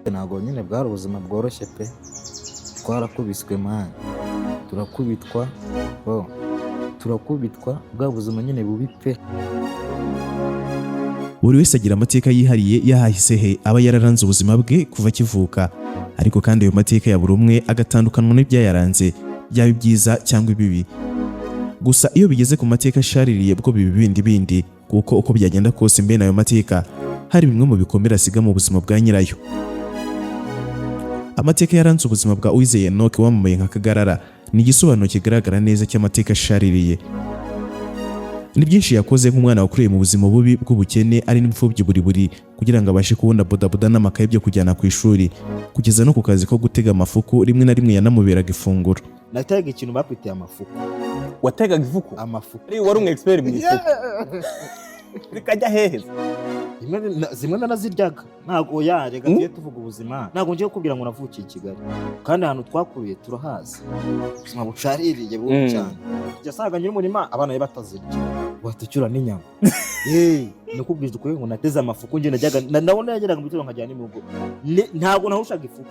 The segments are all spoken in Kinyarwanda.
Ntabwo nyine bwari ubuzima bworoshye pe. Twarakubiswe man, turakubitwa bro, turakubitwa, bwa buzima nyine bubi pe. Buri wese agira amateka yihariye y'ahahise he aba yararanze ubuzima bwe kuva akivuka, ariko kandi ayo mateka ya buri umwe agatandukanywa n'ibyayaranze, byaba ibyiza cyangwa ibibi. Gusa iyo bigeze ku mateka ashaririye, bwo biba ibindi bindi, kuko uko byagenda kose mbene ayo mateka hari bimwe mu bikomere asiga mu buzima bwa nyirayo. Amateka yaranze ubuzima bwa Uwizeye Enoch wamamaye nka Kagarara ni igisobanuro kigaragara neza cy'amateka ashaririye. Ni byinshi yakoze nk'umwana wakuriye mu buzima bubi bw'ubukene, ari n'imfubyi buri buri, kugira ngo abashe kubona bodaboda n'amakaye byo kujyana ku ishuri, kugeza no ku kazi ko gutega amafuku rimwe na rimwe yanamuberaga ifunguro. Natega ikintu bakwitiye amafuku. Wategaga ifuku? Amafuku. Ari wari umu expert mu ifuku, zikajya hehe? Zimwe naraziryaga. Ntabwo yarega, tuye tuvuga ubuzima. Ntabwo ngiye kukubwira ngo navukiye i Kigali, kandi ahantu twakuriye turahazi, ubuzima bucaririye bubi cyane. Yasangaga nyir'umurima abana be batazirya, watucyura n'inyama. Nakubwije ukuri ngo nateze amafuku. Njye najyaga ndabona yageraga mu gitondo nkajyana n'imirugo. Ntabwo nahushaga ifuku.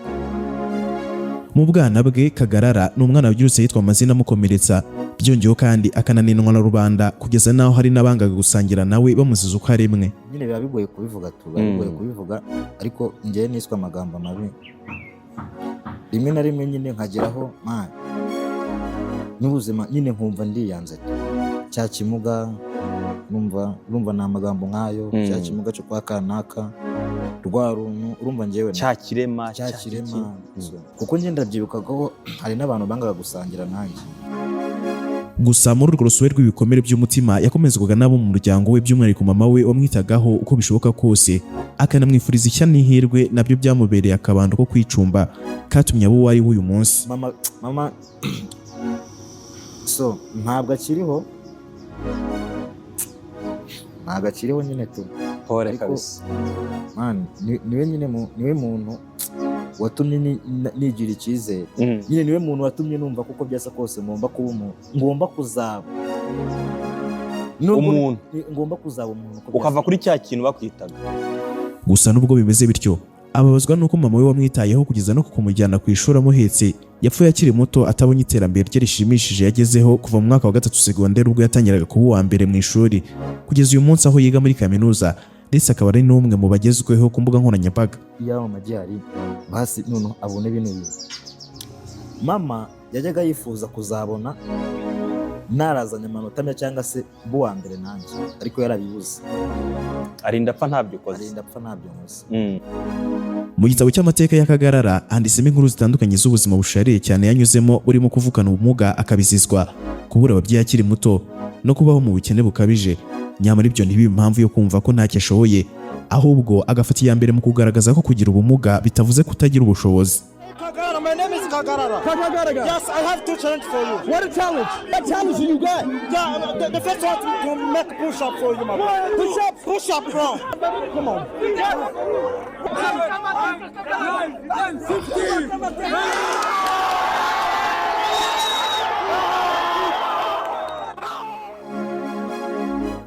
Mu bwana bwe, Kagarara ni umwana wabyirutse yitwa amazina amukomeretsa, byongeyeho kandi akananinwa na rubanda, kugeza n'aho hari n'abangaga gusangira nawe bamuziza uko aremwe. Nyine biba bigoye kubivuga tu, biba bigoye kubivuga, ariko njyewe niswe amagambo mabi rimwe na rimwe, nyine nkageraho man n'ubuzima nyine nkumva ndiyanze tu. Cya kimuga, numva urumva ni amagambo nk'ayo, cya kimuga cyo kwa kanaka, rwa runtu, urumva njyewe Cya kirema. Cya kirema. So, kuko njye ndabyibuka ko hari n'abantu bangaga gusangira nanjye. Gusa muri urwo rusobe rw'ibikomere by'umutima, yakomezwaga n'abo mu muryango we, by'umwihariko mama we wamwitagaho uko bishoboka kose, akanamwifuriza ishya n'ihirwe. Nabyo byamubereye akabando ko kwicumba katumye abo uwo ari we uyu munsi. Mama, mama, so ntabwo akiriho, ntabwo akiriho nyine tu. Pole. Ariko Kabisa. Man, niwe nyine niwe muntu watumye nigira icyizere. Nyine niwe muntu watumye numva kuko byasa kose ngomba kuba umuntu, ngomba kuzaba. Umuntu. Ngomba kuzaba umuntu uko Ukava byasa. kuri cya kintu bakwitaga. Gusa nubwo bimeze bityo, ababazwa n'uko mama we wamwitayeho kugeza no kumujyana ku ishuri amuhetse yapfuye akiri muto, atabonye iterambere rye rishimishije yagezeho kuva mu mwaka wa gatatu segonderi, ubwo yatangiraga kuba uwa mbere mu ishuri, kugeza uyu munsi aho yiga muri kaminuza, ndetse akaba ari n'umwe mu bagezweho ku mbuga nkoranyambaga. Iyo mama agihari basi noneho abone bino bintu. Mama yajyaga yifuza kuzabona narazanye amanota meza cyangwa se mba uwa mbere nanjye, ariko yarabibuze. Arinda apfa ntabyo ukoze. Arinda apfa ntabyo nkoze. Mu gitabo cy'amateka y'Akagarara handitsemo inkuru zitandukanye z'ubuzima bushariye cyane yanyuzemo, burimo kuvukana ubumuga akabizizwa, kubura ababyeyi akiri muto no kubaho mu bukene bukabije. Nyamara ibyo ntibibe impamvu yo kumva ko ntacyo ashoboye, ahubwo agafata iya mbere mu kugaragaza ko kugira ubumuga bitavuze kutagira ubushobozi. Kagarara, my name is Kagarara. Kagarara. Yes, I have two challenge for you. What a challenge! What challenge you got? Yeah, the first one to make push up for you, my brother. Push up? Push up, bro. Come on. 9, 15.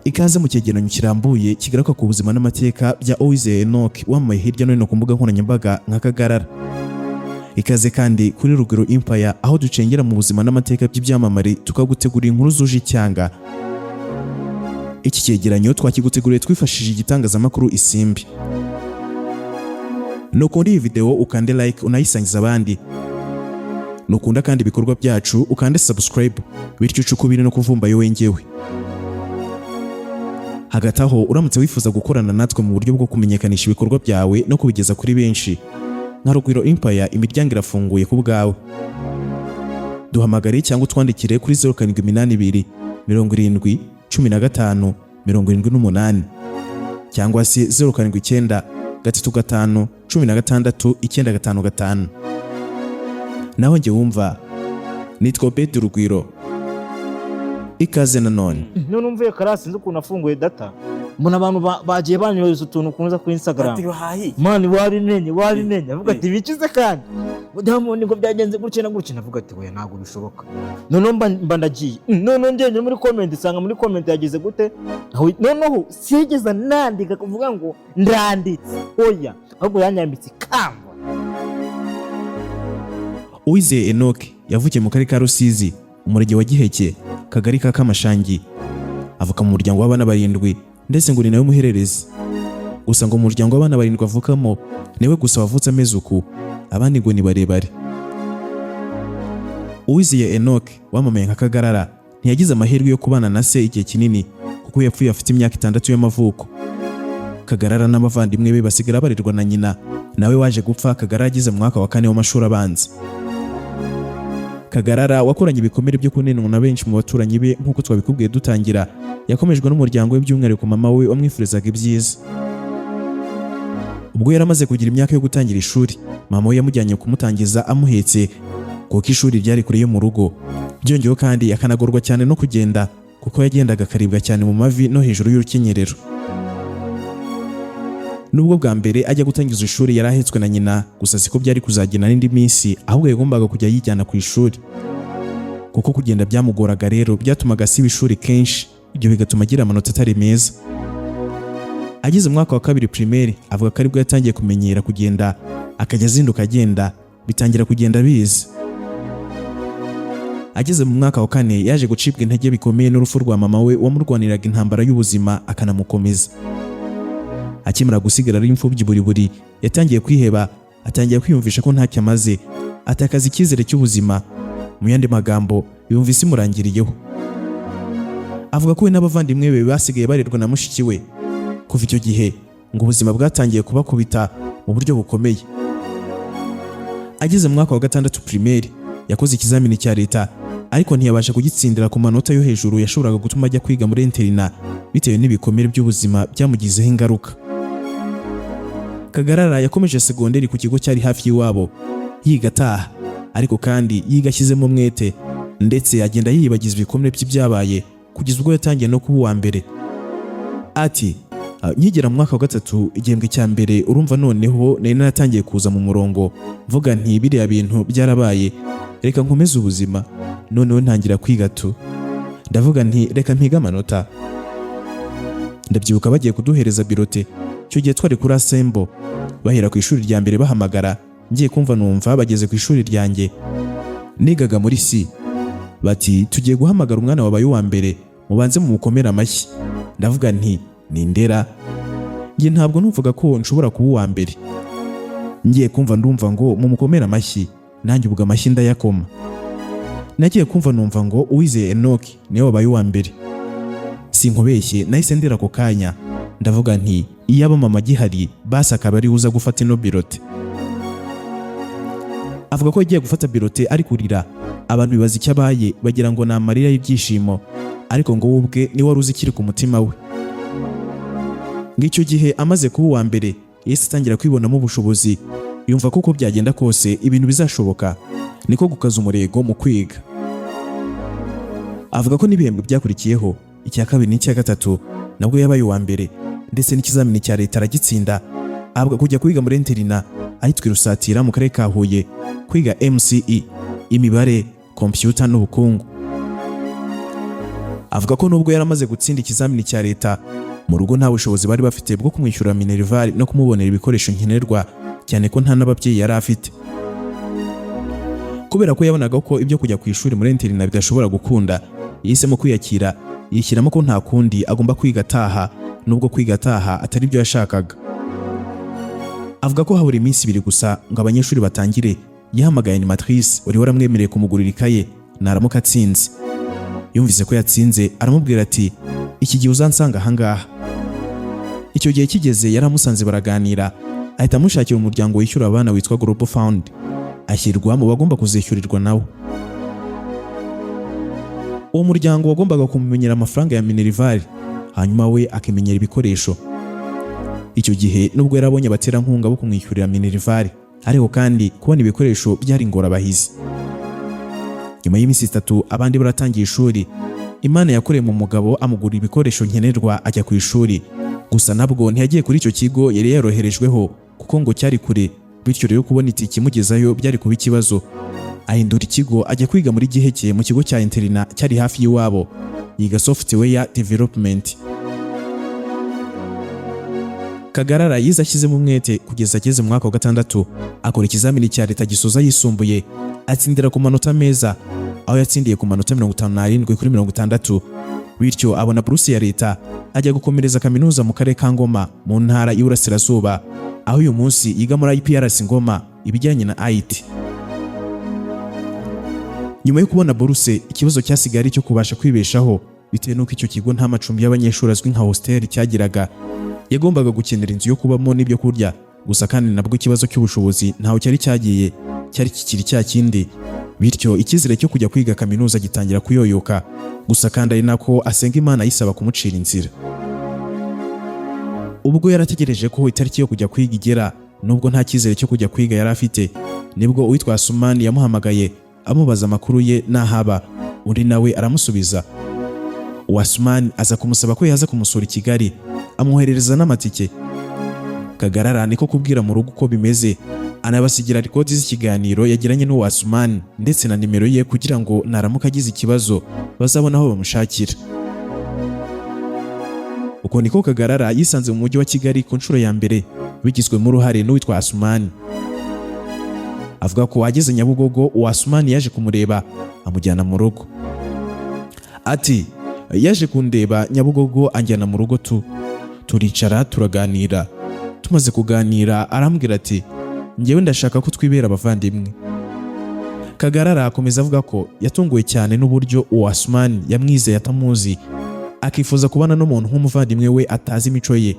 Ikaze mu cyegeranyo kirambuye kigaruka ku buzima n'amateka bya Uwizeye Enoch wamamaye hirya no hino ku mbuga nkoranyambaga nka Kagarara. Ikaze kandi kuri Rugwiro Empire, aho ducengera mu buzima n'amateka by'ibyamamare, tukagutegurira inkuru zuje icyanga. Iki cyegeranyo twakiguteguriye twifashishije igitangazamakuru Isimbi. Nukunda iyi video ukande like, unayisangiza abandi. Nukunda kandi ibikorwa byacu ukande subscribe, bityo uce ukubiri no kuvumba yo wengewe. Hagati aho, uramutse wifuza gukorana natwe mu buryo bwo kumenyekanisha ibikorwa byawe no kubigeza kuri benshi, nka Rugwiro Empire imiryango irafunguye ku bwawe. Duhamagare cyangwa utwandikire kuri 0782 70 15 78, cyangwa se 079 35 16 955. Naho njye wumva nitwa Obedi Rugwiro. Ikaze nanone. None umvuye class, nzi ukuntu afunguye data, mbona abantu bagiye banyohereza utuntu kunza kuri Instagram. Ati hahiye. Man, wabimenye, wabimenye. Avuga ati bikize kandi Diamond ngo byagenze gutya na gutya. Navuga ati oya, ntabwo bishoboka. Noneho mba ndagiye. Noneho ngende muri comment, nsanga muri comment yagize gute. Noneho sigeze nandika kuvuga ngo ndanditse, oya, ahubwo yanyambitse ikamba. Uwizeye Enoch yavukiye mu karere ka Rusizi, umurenge wa Giheke, kagari ka Kamashangi. Avuka mu muryango w'abana barindwi, ndetse ngo ni nawe muhererezi. Gusa ngo mu muryango w'abana barindwi avukamo, niwe gusa wavutse ameze uku, abandi ngo ni barebare. Uwizeye Enoch wamamaye nka Kagarara ntiyagize amahirwe yo kubana na se igihe kinini, kuko yapfuye afite imyaka 6 y'amavuko. Kagarara n'abavandimwe be basigara barerwa na nyina, nawe waje gupfa Kagarara ageze mu mwaka wa kane w'amashuri abanza. Kagarara wakoranye ibikomere byo kunenwa na benshi mu baturanyi be, nk'uko twabikubwiye dutangira, yakomejwe n'umuryango we, by'umwihariko mama we wamwifurizaga ibyiza. Ubwo yari amaze kugira imyaka yo gutangira ishuri, mama we yamujyanye kumutangiza amuhetse, kuko ishuri ryari kure yo mu rugo. Byongeyeho kandi akanagorwa cyane no kugenda, kuko yagendaga akaribwa cyane mu mavi no hejuru y'urukenyerero. Nubwo bwa mbere ajya gutangiza ishuri yari ahetswe na nyina, gusa siko byari kuzagenda n'indi minsi, ahubwo yagombaga kujya yijyana ku ishuri. Kuko kugenda byamugoraga rero, byatumaga asiba ishuri kenshi, ibyo bigatuma agira amanota atari meza. Ageze mu mwaka wa kabiri primaire, avuga ko aribwo yatangiye kumenyera kugenda, akajya azinduka agenda, bitangira kugenda biza. Ageze mu mwaka wa kane, yaje gucibwa intege bikomeye n'urupfu rwa mama we wamurwaniraga intambara y'ubuzima akanamukomeza. Akimara gusigara ari imfubyi buri buri, yatangiye kwiheba, atangira kwiyumvisha ko ntacyo amaze, atakaza icyizere cy'ubuzima. Mu yandi magambo, yumva isi imurangiriyeho. Avuga ko we n'abavandimwe be basigaye barerwa na mushiki we. Kuva icyo gihe ngo ubuzima bwatangiye kubakubita mu buryo bukomeye. Ageze mu mwaka wa gatandatu primaire, yakoze ikizamini cya leta, ariko ntiyabasha kugitsindira ku manota yo hejuru yashoboraga gutuma ajya kwiga muri internat, bitewe n'ibikomere by'ubuzima byamugizeho ingaruka. Kagarara yakomeje segonderi ku kigo cyari hafi y'iwabo, yiga ataha, ariko kandi yiga ashyizemo umwete, ndetse agenda yiyibagiza ibikomere by'ibyabaye, kugeza ubwo yatangiye no kuba uwa mbere. Ati: "Ah, nkigera mu mwaka wa gatatu igihembwe cya mbere, urumva noneho nari naratangiye kuza mu murongo, mvuga nti biriya bintu byarabaye, reka nkomeze ubuzima." Noneho ntangira kwiga tu, ndavuga nti reka mpige amanota. Ndabyibuka bagiye kuduhereza bulletin, icyo gihe twari kuri assembly, bahera ku ishuri rya mbere bahamagara. Ngiye kumva numva bageze ku ishuri ryanjye, nigaga muri C, bati: "Tugiye guhamagara umwana wabaye uwa mbere, mubanze mumukomere amashyi." Ndavuga nti ni ndera, njye ntabwo numvaga ko nshobora kuba uwa mbere. Ngiye kumva ndumva ngo mumukomere amashyi, nanjye ubwo amashyi ndayakoma. Nagiye kumva numva ngo Uwizeye Enoch niwe wabaye uwa mbere. Sinkubeshye, nahise ndira ako kanya. Ndavuga nti iyaba mama agihari, basi akaba ari uza gufata ino bulletin. Avuga ko yagiye gufata bulletin ari kurira, abantu bibaza icyo abaye, bagira ngo ni amarira y'ibyishimo, ariko ngo we ubwe niwe wari uzi ikiri ku mutima we. Ngo icyo gihe amaze kuba uwa mbere, yahise atangira kwibonamo ubushobozi, yumva ko uko byagenda kose ibintu bizashoboka, niko gukaza umurego mu kwiga. Avuga ko n'ibihembwe byakurikiyeho, icya kabiri n'icya gatatu, nabwo yabaye uwa mbere, ndetse n'ikizamini cya leta aragitsinda, ahabwa kujya kwiga muri internat ahitwa i Rusatira mu karere ka Huye, kwiga MCE, imibare, kompiyuta n'ubukungu. Avuga ko nubwo yari amaze gutsinda ikizamini cya leta, mu rugo nta bushobozi bari bafite bwo kumwishyura minerval no kumubonera ibikoresho nkenerwa, cyane ko nta n'ababyeyi yari afite. Kubera ko yabonaga ko ibyo kujya ku ishuri muri internat bidashobora gukunda, yahisemo kwiyakira, yishyiramo ko nta kundi agomba kwiga ataha, nubwo kwiga ataha atari byo yashakaga. Avuga ko habura iminsi 2 gusa ngo abanyeshuri batangire, yahamagaye animatrice wari waramwemereye kumugurira ikaye naramuka atsinze. Yumvise ko yatsinze, aramubwira ati: "Iki gihe uzansanga ahangaha." Icyo gihe kigeze yaramusanze, baraganira, ahita amushakira umuryango wishyura abana witwa Global Fund, ashyirwa mu bagomba kuzishyurirwa nawo. Uwo muryango wagombaga kumumenyera amafaranga ya minerval, hanyuma we akimenyera ibikoresho. Icyo gihe nubwo yarabonye abaterankunga bo kumwishyurira minerval, ariko kandi kubona ibikoresho byari ingorabahizi. Nyuma y'iminsi 3 abandi baratangiye ishuri, Imana yakoreye mu mugabo, amugura ibikoresho nkenerwa, ajya ku ishuri. Gusa nabwo ntiyagiye kuri icyo kigo yari yoroherejweho, kuko ngo cyari kure, bityo rero kubona itike imugezayo byari kuba ikibazo. Ahindura ikigo, ajya kwiga muri Giheke mu kigo cya internat cyari hafi y'iwabo, yiga software development. Kagarara yize ashyizemo umwete kugeza ageze mu mwaka wa gatandatu, akora ikizamini cya leta gisoza yisumbuye, atsindira ku manota meza, aho yatsindiye ku manota 57 kuri 60, bityo abona buruse ya leta, ajya gukomereza kaminuza mu karere ka Ngoma mu ntara y'Iburasirazuba, aho uyu munsi yiga muri IPRC Ngoma ibijyanye na IT. Nyuma yo kubona buruse, ikibazo cyasigaye ari icyo kubasha kwibeshaho, bitewe n'uko icyo kigo nta macumbi y'abanyeshuri azwi nka hostel cyagiraga. Yagombaga gukenera inzu yo kubamo n'ibyo kurya. Gusa kandi nabwo ikibazo cy'ubushobozi ntaho cyari cyagiye, cyari kikiri cya kindi, bityo icyizere cyo kujya kwiga kaminuza gitangira kuyoyoka. Gusa kandi ari nako asenga Imana ayisaba kumucira inzira. Ubwo yarategereje ko itariki yo kujya kwiga igera, nubwo nta cyizere cyo kujya kwiga yari afite, nibwo uwitwa Sumani yamuhamagaye amubaza amakuru ye n'ahaba, undi nawe aramusubiza. Wasumani aza kumusaba ko yaza kumusura i Kigali, amwoherereza n'amatike. Kagarara niko kubwira mu rugo uko bimeze, anabasigira record z'ikiganiro yagiranye n'uwo Asumani ndetse na nimero ye, kugira ngo naramuka agize ikibazo bazabone aho bamushakira. Uko niko Kagarara yisanze mu mujyi wa Kigali ku nshuro ya mbere, bigizwemo uruhare n'uwitwa Asumani. Avuga ko ageze Nyabugogo, uwo Asumani yaje kumureba, amujyana mu rugo. Ati: "Yaje kundeba Nyabugogo, anjyana mu rugo, turicara turaganira. Tumaze kuganira arambwira ati: 'Njyewe ndashaka ko twibera abavandimwe.'" Kagarara akomeza avuga ko yatunguwe cyane n'uburyo uwo Asumani yamwizeye atamuzi, akifuza kubana n'umuntu nk'umuvandimwe we atazi imico ye.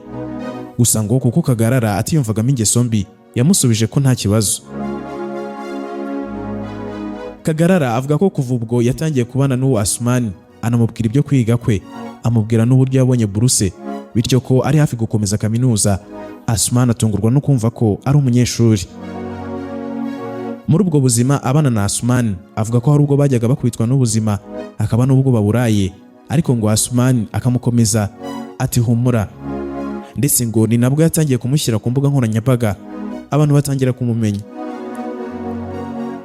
Gusa ngo kuko Kagarara atiyumvagamo ingeso mbi, yamusubije ko nta kibazo. Kagarara avuga ko kuva ubwo yatangiye kubana n'uwo Asumani, anamubwira ibyo kwiga kwe, amubwira n'uburyo yabonye buruse, bityo ko ari hafi gukomeza kaminuza. Asumani atungurwa no kumva ko ari umunyeshuri. Muri ubwo buzima abana na Asumani, avuga ko hari ubwo bajyaga bakubitwa n'ubuzima, hakaba n'ubwo baburaye, ariko ngo Asumani akamukomeza ati: "Humura." Ndetse ngo ni nabwo yatangiye kumushyira ku mbuga nkoranyambaga, abantu batangira kumumenya.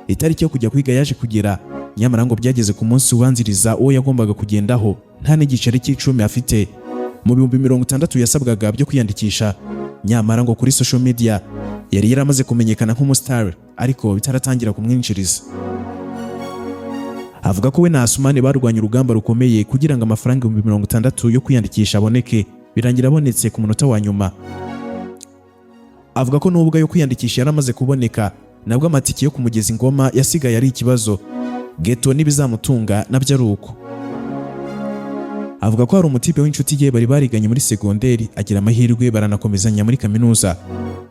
Itariki yo kujya kwiga yaje kugera, nyamara ngo byageze ku munsi ubanziriza uwo yagombaga kugendaho nta n'igiceri cy'icumi afite mu 60,000 yasabwaga byo kwiyandikisha. Nyamara ngo kuri social media yari yaramaze kumenyekana nk'umustar, ariko bitaratangira kumwinjiriza. Avuga ko we na Asumani barwanye urugamba rukomeye kugira ngo amafaranga 60,000 yo kwiyandikisha aboneke, birangira abonetse ku munota wa nyuma. Avuga ko nubwo ayo kwiyandikisha yaramaze kuboneka, nabwo amatike yo kumugeza Ingoma yasigaye ari ikibazo, geto n'ibizamutunga nabyo ari uko. Avuga ko hari umutipe w'inshuti ye bari bariganye muri segonderi, agira amahirwe baranakomezanya muri kaminuza.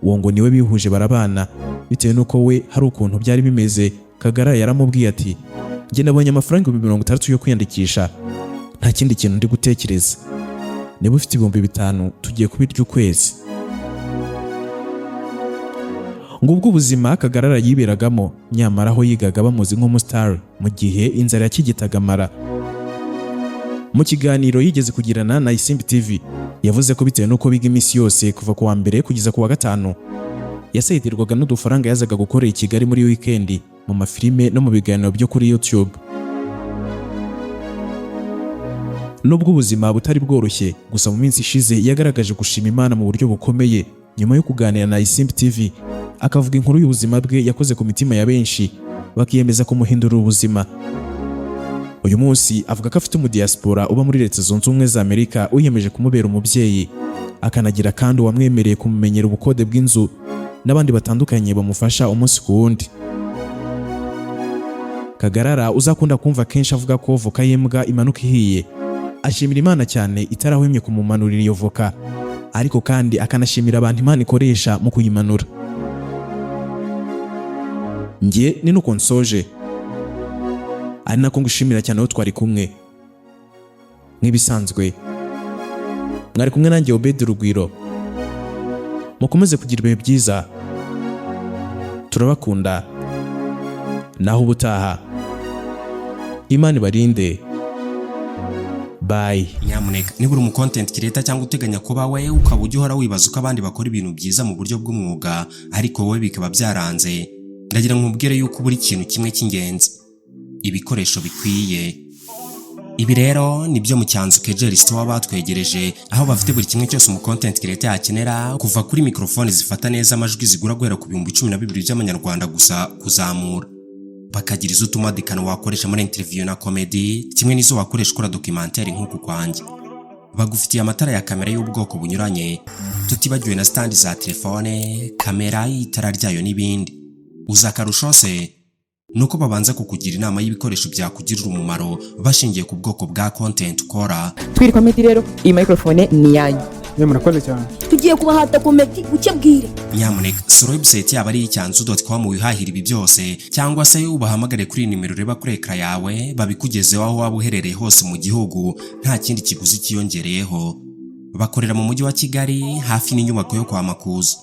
Uwo ngo niwe bihuje barabana, bitewe n'uko we hari ukuntu byari bimeze. Kagarara yaramubwiye ati: "Njye nabonye amafaranga 60,000 yo kwiyandikisha, nta kindi kintu ndi gutekereza. Niba ufite 5000, tugiye kubirya ukwezi." Ngubwo ubuzima Kagarara yiberagamo, nyamara aho yigaga bamuzi nk'umustar, mu gihe inzara yakigitaga amara. Mu kiganiro yigeze kugirana na Isimbi TV, yavuze ko bitewe n'uko biga iminsi yose kuva ku wa mbere kugeza ku wa gatanu, yasayidirwaga n'udufaranga yazaga gukorera i Kigali muri wikendi mu mafilime no mu biganiro byo kuri YouTube. Nubwo ubuzima butari bworoshye, gusa mu minsi ishize yagaragaje gushima Imana mu buryo bukomeye nyuma yo kuganira na Isimbi TV, akavuga inkuru y'ubuzima bwe yakoze ku mitima ya benshi, bakiyemeza kumuhindurira ubuzima. Uyu munsi avuga ko afite umudiaspora uba muri Leta Zunze Ubumwe za Amerika wiyemeje kumubera umubyeyi, akanagira kandi uwamwemereye kumumenyera ubukode bw'inzu, n'abandi batandukanye bamufasha umunsi ku wundi. Kagarara uzakunda kumva kenshi avuga ko voka y'imbwa imanuka ihiye, ashimira Imana cyane itarahwemye kumumanurira iyo voka, ariko kandi akanashimira abantu Imana ikoresha mu kuyimanura. Njye ni nuko nsoje, ari nako ngushimira cyane aho twari kumwe. Nk'ibisanzwe mwari kumwe nanjye Obedi Rugwiro. Mukomeze kugira ibihe byiza, turabakunda. Naho ubutaha, Imana ibarinde. Bye. Nyamuneka, niba uri umu content creator cyangwa uteganya kuba we, ukaba ujya uhora wibaza uko abandi bakora ibintu byiza mu buryo bw'umwuga ariko wowe bikaba byaranze, ndagira ngo nkubwire yuko buri kintu kimwe cy'ingenzi, ibikoresho bikwiye. Ibi rero ni byo mu Cyanzu Kejeri Store batwegereje, aho bafite buri kimwe cyose umu content creator yakenera, kuva kuri microphone zifata neza amajwi zigura guhera ku 12,000 by'amanyarwanda gusa kuzamura, bakagira izo utumadikano wakoresha muri interview na comedy, kimwe n'izo wakoresha ukora documentaire nk'uku kwanjye. Bagufitiye amatara ya kamera y'ubwoko bunyuranye, tutibagiwe na stand za telefone, kamera, itara ryayo n'ibindi. Uza akarusho se nuko babanza kukugira inama y'ibikoresho byakugirira umumaro bashingiye ku bwoko bwa content ukora. Twiri Comedy rero, iyi microphone ni iyanyu. Ye, murakoze cyane. Tugiye kubahata comedy buke bwire. Nyamuneka sura website yabo ari icyanzu.com wihahira ibi byose, cyangwa se ubahamagare kuri iyi nimero ureba kuri écran yawe, babikugezeho aho waba uherereye hose mu gihugu nta kindi kiguzi cyiyongereyeho. Bakorera mu mujyi wa Kigali, hafi n'inyubako yo kwa Makuza.